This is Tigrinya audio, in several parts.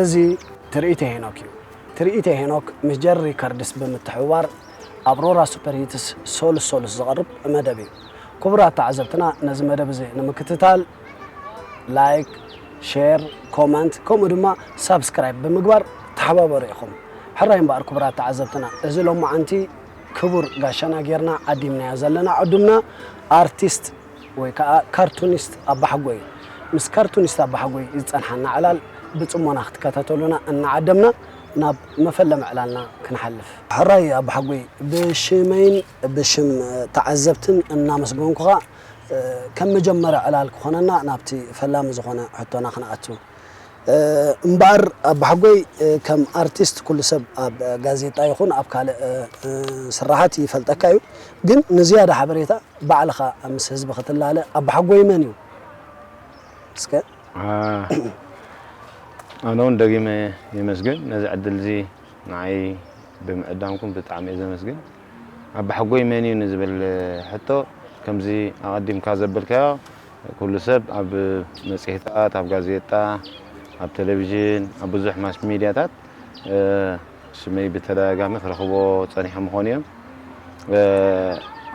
እዚ ትርኢተ ሄኖክ እዩ። ትርኢተ ሄኖክ ምስ ጀሪ ሪከርድስ ብምትሕብባር ኣብ ሮራ ሱፐር ሂትስ ሶሉስ ሶሉስ ዝቐርብ መደብ እዩ። ክቡራት ተዓዘብትና፣ ነዚ መደብ እዚ ንምክትታል ላይክ፣ ሼር፣ ኮመንት ከምኡ ድማ ሳብስክራይብ ብምግባር ተሓባበሩ ኢኹም። ሕራይ እምበኣር ክቡራት ተዓዘብትና፣ እዚ ሎማዓንቲ ክቡር ጋሻና ጌርና ዓዲምናዮ ዘለና ዕዱምና ኣርቲስት ወይ ከዓ ካርቱኒስት ኣባሓጎይ እዩ። ምስ ካርቱኒስት ኣባሓጎይ ዝፀንሓና ዕላል ብፅሞና ክትከታተሉና እናዓደምና ናብ መፈለሚ ዕላልና ክንሓልፍ። ሕራይ ኣባሓጎይ፣ ብሽመይን ብሽም ተዓዘብትን እናመስገንኩኻ፣ ከም መጀመርያ ዕላል ክኾነና ናብቲ ፈላሚ ዝኾነ ሕቶና ክንኣቱ። እምበኣር ኣባሓጎይ፣ ከም ኣርቲስት ኩሉ ሰብ ኣብ ጋዜጣ ይኹን ኣብ ካልእ ስራሓት ይፈልጠካ እዩ። ግን ንዝያዳ ሓበሬታ ባዕልኻ ምስ ህዝቢ ክትላለ ኣባሓጎይ መን እዩ? እስከ። ኣነ እውን ደጊመ የመስግን ነዚ ዕድል እዚ ንዓይ ብምዕዳምኩም ብጣዕሚ እየ ዘመስግን። ኣባሓጎይ መን እዩ ንዝብል ሕቶ፣ ከምዚ ኣቐዲምካ ዘበልካዮ፣ ኩሉ ሰብ ኣብ መጽሔታት፣ ኣብ ጋዜጣ፣ ኣብ ቴሌቪዥን፣ ኣብ ብዙሕ ማስ ሚድያታት ሽመይ ብተደጋጋሚ ክረኽቦ ጸኒሖም ይኾኑ እዮም።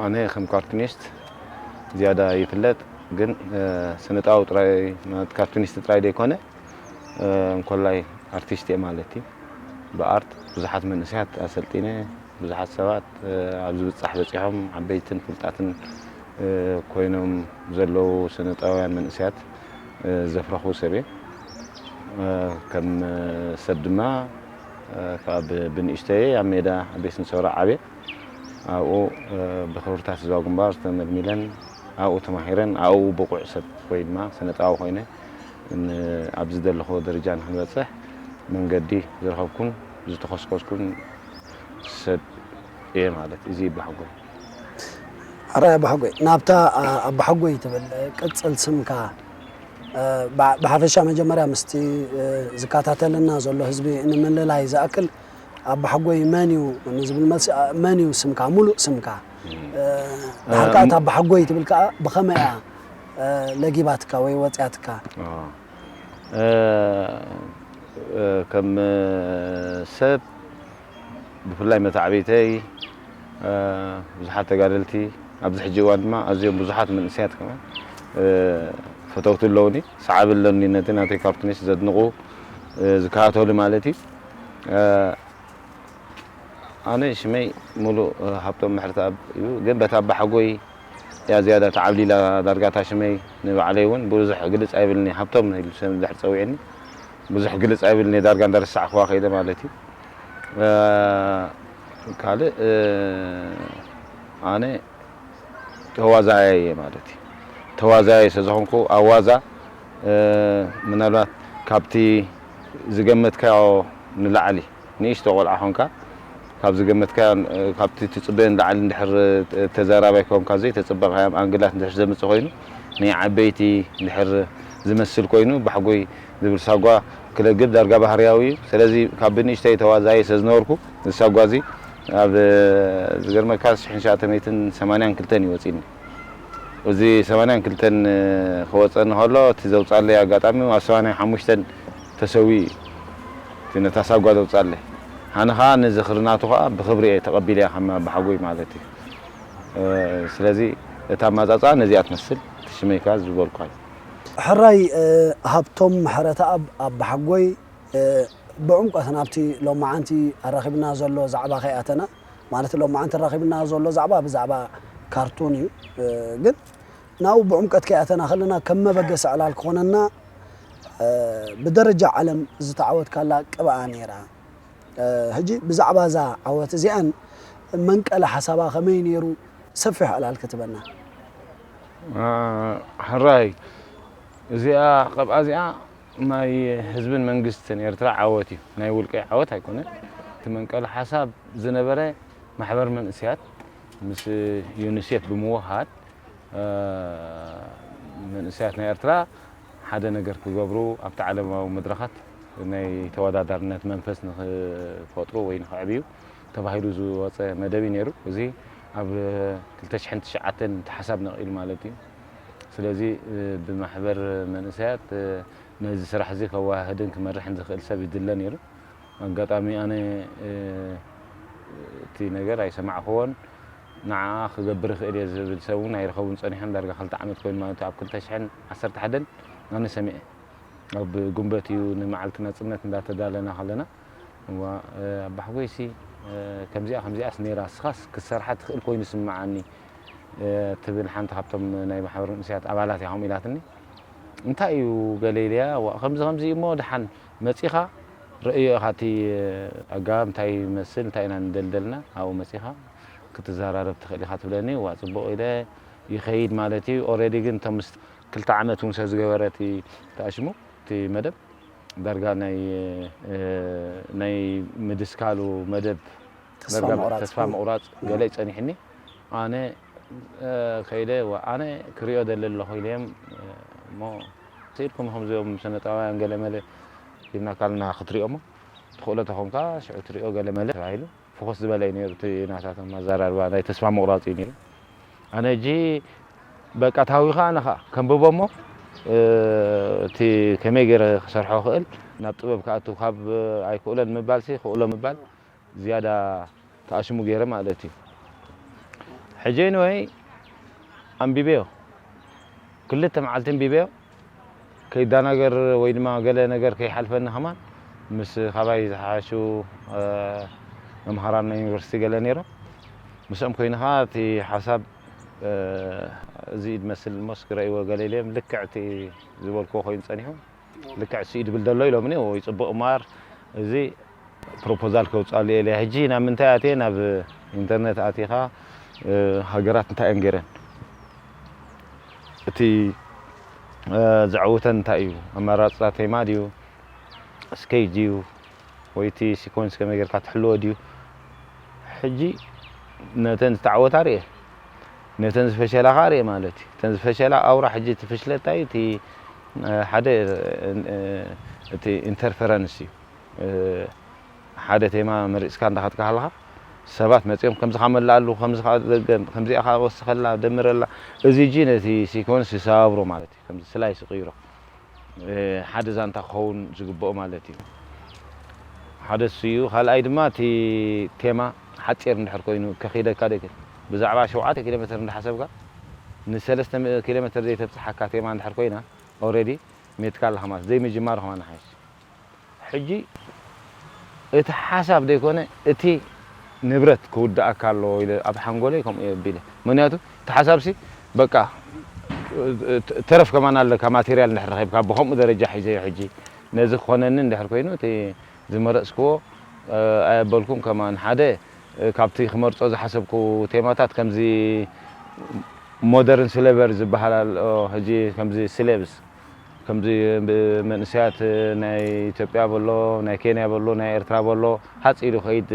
ኣነ ከም ካርቱኒስት ዝያዳ ይፍለጥ፣ ግን ስነጥበባዊ ጥራይ፣ ማለት ካርቱኒስት ጥራይ ዘይኮነ፣ እንኮላይ ኣርቲስት እየ ማለት እዩ። ብኣርት ብዙሓት መንእሰያት ኣሰልጢነ፣ ብዙሓት ሰባት ኣብ ዝብጻሕ በጺሖም፣ ዓበይትን ፍሉጣትን ኮይኖም ዘለዉ ስነጥበባውያን መንእሰያት ዘፍረኹ ሰብ እየ። ከም ሰብ ድማ ካብ ብንእሽተየ ኣብ ሜዳ ኣብ ቤት ንሰውራ ዓብየ። ኣብኡ ብኽብርታት ህዝባዊ ግንባር ተመልሚለን ኣብኡ ተማሂረን ኣብኡ ብቑዕ ሰብ ወይ ድማ ስነጥበባዊ ኮይነ ን-፣ ኣብ ዝደለኹዎ ደረጃ ንክንበፅሕ መንገዲ ዝረኸብኩን ዝተኾስኮስኩን ሰብ እየ ማለት እዚ ኣባሓጎይ። ሕራይ ኣባሓጎይ፣ ናብታ ኣባሓጎይ ትብል ቅፅል ስምካ ብሓፈሻ መጀመርያ ምስቲ ዝከታተለና ዘሎ ህዝቢ ንምልላይ ዝኣክል ኣባሓጎይ መን እዩ ንዝብል መልሲ መን እዩ ስምካ፣ ሙሉእ ስምካ። ድሓር ከዓ እታ ኣባሓጎይ ትብል ከዓ ብኸመይ እያ ለጊባትካ ወይ ወፅያትካ? ከም ሰብ ብፍላይ መታዕብይተይ ብዙሓት ተጋደልቲ ኣብዚ ሕጂ እዋን ድማ ኣዝዮም ብዙሓት መንእሰያት ከማን ፈተውቲ ኣለውኒ፣ ሰዓቢ ኣለኒ ነቲ ናተይ ካርቱኒስት ዘድንቑ ዝከታተሉ ማለት እዩ። ኣነ ሽመይ ሙሉእ ሃብቶም ምሕረተኣብ እዩ፣ ግን በታ ኣባሓጎይ እያ ዝያዳ ተዓብሊላ ዳርጋ እታ ሽመይ ንባዕለይ እውን ብዙሕ ግልፅ ኣይብልኒ። ሃብቶም ኢሉ ሰብ እንድሕር ፀዊዕኒ ብዙሕ ግልፅ ኣይብልኒ፣ ዳርጋ እንዳረሳዕክዋ ከይደ ማለት እዩ። ካልእ ኣነ ተዋዛያይ እየ ማለት እዩ። ተዋዛያይ ስለ ዝኾንኩ ኣብ ዋዛ ምናልባት ካብቲ ዝገመትካዮ ንላዕሊ ንእሽቶ ቆልዓ ኾንካ ካብ ዝገመትካዮ ካብቲ ትፅበዮ ንላዕሊ እንድሕር ተዛራባይ ኮንካ ዘይተፅበኻዮም ኣንግላት እንድሕር ዘምፅእ ኮይኑ ናይ ዓበይቲ እንድሕር ዝመስል ኮይኑ ኣባሓጎይ ዝብል ሳጓ ክለግብ ዳርጋ ባህርያዊ እዩ። ስለዚ ካብ ብንእሽተይ ተዋዛያይ ስለ ዝነበርኩ እዚ ሳጓ እዚ ኣብ ዝገርመካ ሽሕን ትሽዓተ ሚእትን ሰማንያን ክልተን እዩ ወፂኒ። እዚ ሰማንያን ክልተን ክወፀኒ ከሎ እቲ ዘውፃለይ ኣጋጣሚ ኣብ ሰማንያን ሓሙሽተን ተሰዊኡ እዩ። እቲ ነታ ሳጓ ዘውፃለይ። ኣነ ከዓ ንዝኽሪ ናቱ ከዓ ብኽብሪ እየ ተቐቢለያ ከም ኣባሓጎይ ማለት እዩ። ስለዚ እታ ኣማፃፅኣ ነዚኣ ትመስል፣ እቲ ሽመይ ከዓ ዝበልኳ እዩ። ሕራይ ሃብቶም ምሕረተኣብ ኣባሓጎይ ብዕምቆት ናብቲ ሎማዓንቲ ኣራኺብና ዘሎ ዛዕባ ከይኣተና፣ ማለት ሎማዓንቲ ኣራኺብና ዘሎ ዛዕባ ብዛዕባ ካርቱን እዩ። ግን ናብኡ ብዕምቀት ከይኣተና ከለና ከም መበገሲ ዕላል ክኾነና ብደረጃ ዓለም ዝተዓወትካላ ቅብኣ ነይራ። ሕጂ ብዛዕባ እዛ ዓወት እዚኣን መንቀሊ ሓሳባ ከመይ ነይሩ ሰፊሕ ዕላል ክትበና። ሕራይ እዚኣ ቅብኣ እዚኣ ናይ ህዝብን መንግስትን ኤርትራ ዓወት እዩ፣ ናይ ውልቀይ ዓወት ኣይኮነን። እቲ መንቀሊ ሓሳብ ዝነበረ ማሕበር መንእሰያት ምስ ዩኒሴፍ ብምውሃድ መንእሰያት ናይ ኤርትራ ሓደ ነገር ክገብሩ ኣብቲ ዓለማዊ መድረኻት ናይ ተወዳዳርነት መንፈስ ንክፈጥሩ ወይ ንክዕብዩ ተባሂሉ ዝወፀ መደብ እዩ ነይሩ። እዚ ኣብ ክልተ ሽሕን ትሽዓተን እቲ ሓሳብ ነቒሉ ማለት እዩ። ስለዚ ብማሕበር መንእሰያት ነዚ ስራሕ እዚ ከወሃህድን ክመርሕን ዝኽእል ሰብ ይድለ ነይሩ። ኣጋጣሚ ኣነ እቲ ነገር ኣይሰማዕክዎን። ንዓ ክገብር ይኽእል እየ ዝብል ሰብ እውን ኣይረኸቡን ጸኒሖም። ዳርጋ ክልተ ዓመት ኮይኑ ማለት ኣብ ክልተ ሽሕን ዓሰርተ ሓደን ኣነ ሰሚዐ። ኣብ ጉንበት እዩ ንመዓልቲ ናጽነት እንዳተዳለና ከለና፣ እዋ ኣባሕጎይሲ ከምዚኣ ከምዚኣስ ነይራ፣ እስኻስ ክትሰርሓ ትኽእል ኮይኑ ስምዓኒ ትብል ሓንቲ ካብቶም ናይ ማሕበር መንእሰያት ኣባላት እያ ከምኡ ኢላትኒ። እንታይ እዩ ገለ ኢለያ፣ ዋ ከምዚ ከምዚ እዩ እሞ ደሓን መጺኻ ርእዮ ኢኻ እቲ ኣገባብ እንታይ ይመስል እንታይ ኢና ንደልደልና ኣብኡ መጺኻ ክትዘራረብ ትኽእል ኢኻ ትብለኒ። ዋ ጽቡቕ ኢለ ይኸይድ ማለት እዩ። ኦረዲ ግን እቶም ምስ ክልተ ዓመት እውን ሰብ ዝገበረ እቲ ተኣሽሙ እቲ መደብ ዳርጋ ናይ ናይ ምድስካሉ መደብ ተስፋ ምቑራጽ ገለ ይጸኒሕኒ። ኣነ ከይደ ኣነ ክሪኦ ደለ ኣለኹ ኢለዮም እሞ ስኢድኩም ከምዚኦም ስነጣውያን ገለ መለ ሂብናካ ኣለና ክትሪኦሞ ትኽእሎ ተኾንካ ሽዑ ትሪኦ ገለ መለ ተባሂሉ። ፍኹስ ዝበለ እዩ ነይሩ እቲ ናታቶም ኣዘራርባ ናይ ተስፋ ምቑራጽ እዩ ነይሩ። ኣነ ሕጂ በቃ ታዊኻ ኣነ ኸኣ ከንብቦ እሞ እቲ ከመይ ገይረ ክሰርሖ ክእል ናብ ጥበብ ክኣቱ ካብ ኣይክእሎን ምባልሲ ክእሎ ምባል ዝያዳ ተኣሽሙ ገይረ ማለት እዩ። ሕጂ ንወይ ኣንቢበዮ ክልተ መዓልቲ ኣንቢበዮ ከይዳናገር ወይ ድማ ገለ ነገር ከይሓልፈኒ ከማን ምስ ካባይ ዝሓሹ መምሃራን ናይ ዩኒቨርሲቲ ገለ ነይሮም ምስኦም ኮይንኻ እቲ ሓሳብ እዚ ድመስል ሞስ ክረእይዎ ገለ ኢለዮም ልክዕ እቲ ዝበልክዎ ኮይኑ ጸኒሑ ልክዕ ስኢድ ብል ዘሎ ኢሎምኒ ወይ ጽቡቕ ማር እዚ ፕሮፖዛል ከውጻሉ እየ ኢለ ሕጂ ናብ ምንታይ ኣትየ ናብ ኢንተርነት ኣቲኻ ሃገራት እንታይ እየን ገይረን እቲ ዘዕውተን እንታይ እዩ ኣመራርጻ ቴማ ድዩ ስኬጅ ድዩ ወይ እቲ ሲኮንስ ከመይ ጌርካ ትሕልዎ ድዩ ሕጂ ነተን ዝተዓወታ ርየ ነተን ዝፈሸላ ከዓ ርየ ማለት እዩ እተን ዝፈሸላ ኣውራ ሕጂ እቲ ፍሽለታ እዩ እቲ ሓደ እቲ ኢንተርፈረንስ እዩ ሓደ ቴማ መሪፅካ እንዳኸድካ ሃለካ ሰባት መፂኦም ከምዚ ካመላኣሉ ከምዚ ከዓ ደገም ከምዚኣ ከዓ ወስኸላ ደምረላ እዚ እጂ ነቲ ሲኮንስ ይሰባብሮ ማለት እዩ ከምዚ ስላይስ ይቅይሮ ሓደ ዛንታ ክኸውን ዝግብኦ ማለት እዩ ሓደ እሱ እዩ ካልኣይ ድማ እቲ ቴማ ሓፂር እንድሕር ኮይኑ ከኺደካ ደክል ብዛዕባ ሸውዓተ ኪሎ ሜትር እንዳሓሰብካ ንሰለስተ ኪሎ ሜትር ዘይተብፅሓካ ቴማ እንድሕር ኮይና ኦረዲ ሜትካ ኣለኻ ማለት ዘይምጅማር ከማ ንሓይሽ ሕጂ እቲ ሓሳብ ዘይኮነ እቲ ንብረት ክውድኣካ ኣለዎ ኢለ ኣብ ሓንጎለይ ከምኡ እየ ኣቢለ ምክንያቱ እቲ ሓሳብሲ በቃ ተረፍ ከማን ኣለካ ማቴርያል እንድሕር ረኺብካ ብከምኡ ደረጃ ሒዘዮ ሕጂ ነዚ ክኾነኒ እንድሕር ኮይኑ እቲ ዝመረፅክዎ ኣየበልኩን ከማን ሓደ ካብቲ ክመርፆ ዝሓሰብኩ ቴማታት ከምዚ ሞደርን ስሌቨሪ ዝበሃል ኣሎ ሕጂ ከምዚ ስሌቭስ ከምዚ መንእሰያት ናይ ኢትዮጵያ በሎ ናይ ኬንያ በሎ ናይ ኤርትራ በሎ ሓፂ ኢሉ ከይድ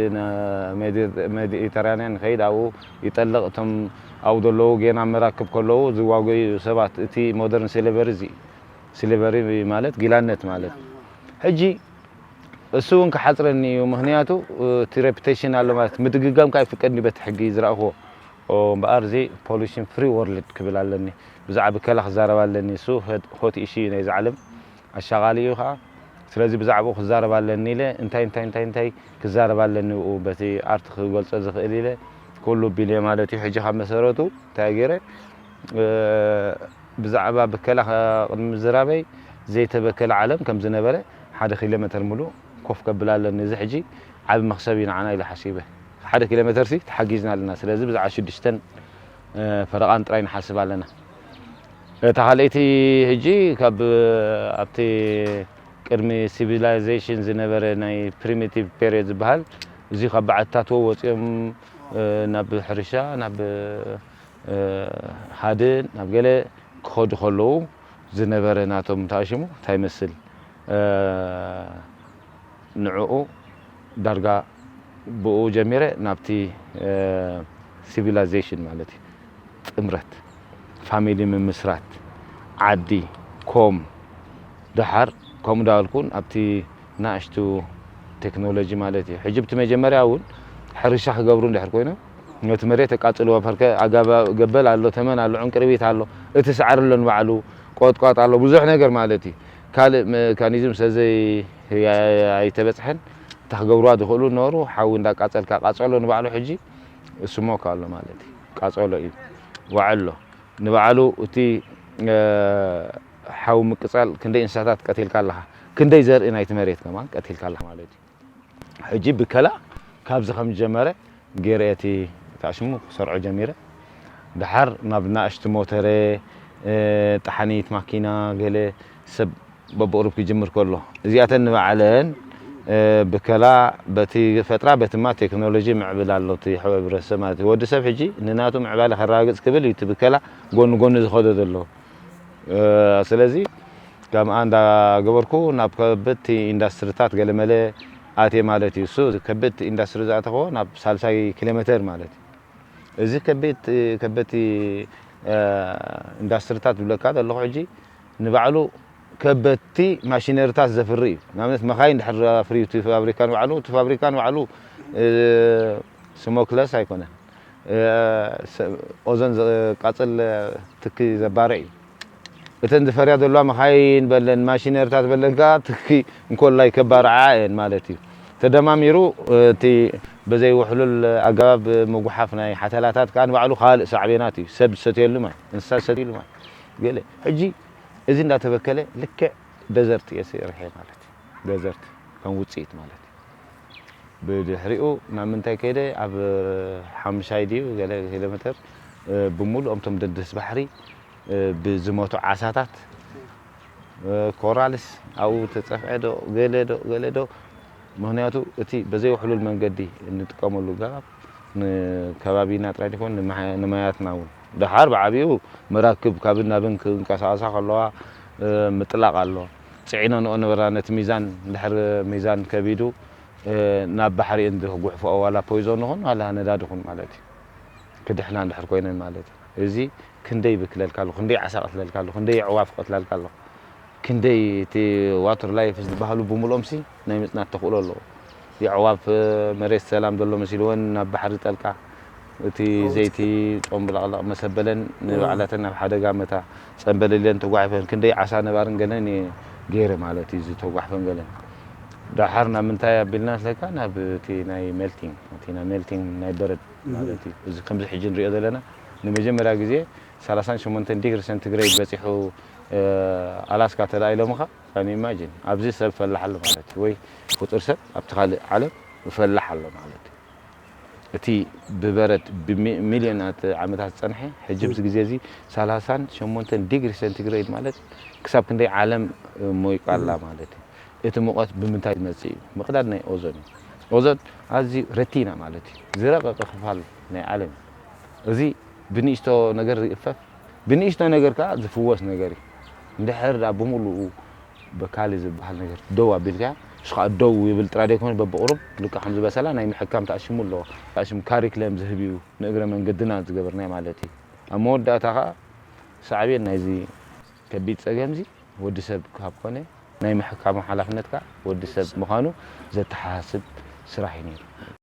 ሜዲተራንያን ከይድ ኣብኡ ይጠልቕ እቶም ኣብኡ ዘለዉ ጌና መራክብ ከለዉ ዝዋገዩ ሰባት እቲ ሞደርን ስሌቨሪ እዚ ስሌቨሪ ማለት ጊላነት ማለት ሕጂ እሱ እውን ክሓፅረኒ እዩ ምክንያቱ እቲ ሬፑቴሽን ኣሎ ማለት ምድግጋም ካብ ፍቀድኒ በቲ ሕጊ ዝረእኽዎ እምበኣር እዚ ፖሉሽን ፍሪ ወርልድ ክብል ኣለኒ ብዛዕባ ብከላ ክዛረብ ኣለኒ እሱ ሆት ኢሹ እዩ ናይዚ ዓለም ኣሻቓሊ እዩ ከዓ ስለዚ ብዛዕባኡ ክዛረብ ኣለኒ ኢለ እንታይ እንታይ እንታይ እንታይ ክዛረብ ኣለኒ ብኡ በቲ ኣርት ክገልፆ ዝኽእል ኢለ ኩሉ ቢለ ማለት እዩ ሕጂ ካብ መሰረቱ እንታይ ገይረ ብዛዕባ ብከላ ቅድሚ ምዝራበይ ዘይተበከለ ዓለም ከም ዝነበረ ሓደ ኪሎ ሜተር ሙሉእ ኮፍ ከብል ኣለኒ እዚ ሕጂ ዓቢ መኽሰብ እዩ ንዓና ኢለ ሓሲበ ሓደ ኪሎ ሜተር ሲ ተሓጊዝና ኣለና ስለዚ ብዛዕባ ሽዱሽተን ፈረቓን ጥራይ ንሓስብ ኣለና እታ ካልኣይቲ ሕጂ ካብ ኣብቲ ቅድሚ ሲቪላይዜሽን ዝነበረ ናይ ፕሪሚቲቭ ፔሪዮድ ዝበሃል እዚ ካብ በዓትታትዎ ወፂኦም ናብ ሕርሻ ናብ ሃድን ናብ ገለ ክኸዱ ከለዉ ዝነበረ ናቶም ተኣሽሙ እንታይ ይመስል ንዕኡ ዳርጋ ብኡ ጀሚረ ናብቲ ሲቪላይዜሽን ማለት እዩ ጥምረት ፋሚሊ ምምስራት ዓዲ ኮም ደሓር ከምኡ ዳበልኩን ኣብቲ ናእሽቱ ቴክኖሎጂ ማለት እዩ ሕጂ ብቲ መጀመርያ እውን ሕርሻ ክገብሩ እንድሕር ኮይኖም ነቲ መሬት ኣቃፅልዎ ፐርከ ኣጋባ ገበል ኣሎ ተመን ኣሎ ዕንቅርቢት ኣሎ እቲ ሳዕሪ ኣሎ ንባዕሉ ቆጥቋጥ ኣሎ ብዙሕ ነገር ማለት እዩ ካልእ መካኒዝም ስለዘይ ኣይተበፅሐን፣ እንታይ ክገብርዋ ዝኽእሉ ነበሩ? ሓዊ እንዳቃፀልካ ቃፀሎ ንባዕሉ ሕጂ ስሞክ ኣሎ ማለት እዩ። ቃፀሎ እዩ ዋዕሎ ንባዕሉ እቲ ሓዊ ምቅፃል ክንደይ እንስሳታት ቀቲልካ ኣለኻ፣ ክንደይ ዘርኢ ናይቲ መሬት ከማን ቀቲልካ ኣለኻ ማለት እዩ። ሕጂ ብከላ ካብዚ ከም ዝጀመረ ገይረ እቲ ታሽሙ ክሰርዖ ጀሚረ። ድሓር ናብ ናእሽቲ ሞተረ፣ ጠሓኒት ማኪና፣ ገለ ሰብ በብቕሩብ ክጅምር ከሎ፣ እዚኣተን ንባዕለን ብከላ በቲ ፈጥራ በትማ ቴክኖሎጂ ምዕብል ኣሎ እቲ ሕብረተሰብ ማለት እዩ። ወዲ ሰብ ሕጂ ንናቱ ምዕባለ ከረጋግፅ ክብል እዩ እቲ ብከላ ጎኒ ጎኒ ዝኸዶ ዘሎ። ስለዚ ከምኣ እንዳገበርኩ ናብ ከበድቲ ኢንዳስትሪታት ገለመለ ኣትየ ማለት እዩ። እሱ ከበድቲ ኢንዳስትሪ ዝኣተኸዎ ናብ ሳልሳይ ኪሎ ሜተር ማለት እዩ። እዚ ከበድቲ ኢንዳስትሪታት ዝብለካ ዘለኹ ሕጂ ንባዕሉ ከበድቲ ማሽነሪታት ዘፍሪ እዩ። ንኣብነት መኻይን ድሕር ኣፍርዩ እቲ ፋብሪካ ንባዕሉ፣ እቲ ፋብሪካ ንባዕሉ ስሞክለስ ኣይኮነን። ኦዞን ዘቃፅል ትኪ ዘባርዕ እዩ። እተን ዝፈርያ ዘለዋ መኻይን በለን ማሽነሪታት በለን ከዓ ትኪ እንኮላይ ከባርዓ እየን ማለት እዩ። ተደማሚሩ እቲ በዘይ ውሕሉል ኣገባብ ምጉሓፍ ናይ ሓተላታት ከዓ ንባዕሉ ካልእ ሳዕቤናት እዩ። ሰብ ዝሰትየሉ ማይ፣ እንስሳ ዝሰትየሉ ማይ ገለ ሕጂ እዚ እንዳተበከለ ልክዕ ደዘርት እየ ስርሐ ማለት እዩ። ደዘርት ከም ውፅኢት ማለት እዩ። ብድሕሪኡ ናብ ምንታይ ከይደ? ኣብ ሓሙሻይ ድዩ ገለ ኪሎ ሜተር ብምሉኦም እቶም ደደስ ባሕሪ ብዝሞቱ ዓሳታት ኮራልስ ኣብኡ ተፀፍዐ ዶ ገለ ዶ ገለ ዶ? ምክንያቱ እቲ በዘይውሕሉል መንገዲ እንጥቀመሉ ገባብ ንከባቢና ጥራይ ዘይኮነ ንማያትና እውን ደሓር ብዓቢኡ መራክብ ካብን ናብን ክንቀሳቀሳ ከለዋ ምጥላቅ ኣሎ። ፅዒኖንኦ ነበራ ነቲ ሚዛን ድሕር ሚዛን ከቢዱ ናብ ባሕሪ እንዲ ክጉሕፈኦ ዋላ ፖይዞን ይኹን ዋላ ነዳዲ ይኹን ማለት እዩ። ክድሕና እንድሕር ኮይነን ማለት እዩ። እዚ ክንደይ ብክለልካ ኣሎ፣ ክንደይ ዓሳ ቀትለልካ ኣሎ፣ ክንደይ ኣዕዋፍ ቀትላልካ ኣሎ፣ ክንደይ እቲ ዋተር ላይፍ ዝበሃሉ ብምልኦም ሲ ናይ ምፅናት ተኽእሎ ኣለዎ። የዕዋፍ መሬት ሰላም ዘሎ መሲልወን ናብ ባሕሪ ጠልቃ እቲ ዘይቲ ጦም ብላቕላቕ መሰበለን ንባዕላተን ናብ ሓደጋ መታ ጸንበለለን ተጓሒፈን ክንደይ ዓሳ ነባርን ገለን ገይረ ማለት እዩ ዝተጓሕፈን ገለን። ዳሓር ናብ ምንታይ ኣቢልና ስለካ ናብ እቲ ናይ ሜልቲንግ እቲ ናይ ሜልቲንግ ናይ በረድ ማለት እዩ። እዚ ከምዚ ሕጂ ንሪኦ ዘለና ንመጀመርያ ግዜ ሰላሳን ሸሞንተን ዲግሪ ሰንቲግሬድ በፂሑ ኣላስካ ተደኣ ኢሎምኻ። ካን ኢማጂን ኣብዚ ሰብ ፈላሕ ኣሎ ማለት እዩ። ወይ ፍጡር ሰብ ኣብቲ ካልእ ዓለም ፈላሕ ኣሎ ማለት እዩ። እቲ ብበረድ ብሚልዮናት ዓመታት ዝፀንሐ ሕጂ ኣብዚ ግዜ እዚ ሰላሳን ሸሞንተን ዲግሪ ሰንቲግሬድ ማለት ክሳብ ክንደይ ዓለም ሞይቃ ኣላ ማለት እዩ። እቲ ሙቐት ብምንታይ ዝመፅእ እዩ? ምቕዳድ ናይ ኦዞን እዩ። ኦዞን ኣዝዩ ረቲና ማለት እዩ ዝረቐቐ ክፋል ናይ ዓለም እዩ። እዚ ብንእሽቶ ነገር ዝእፈፍ ብንእሽቶ ነገር ከዓ ዝፍወስ ነገር እዩ። እንድሕር ዳ ብምሉኡ በካሊ ዝበሃል ነገር ደው ኣቢልካ እሱ ከዓ ደው ይብል ጥራይ ዘይኮነ በብቕሩብ ልካ ከም ዝበሰላ ናይ ምሕካም ተኣሽሙ ኣለዎ። ተኣሽሙ ካሪክለም ዝህብ እዩ ንእግረ መንገድና ዝገበርናዮ ማለት እዩ። ኣብ መወዳእታ ከዓ ሳዕቤን ናይዚ ከቢድ ፀገምዚ ወዲ ሰብ ካብ ኮነ ናይ ምሕካሙ ሓላፍነት ከዓ ወዲ ሰብ ምዃኑ ዘተሓሳስብ ስራሕ እዩ ነይሩ።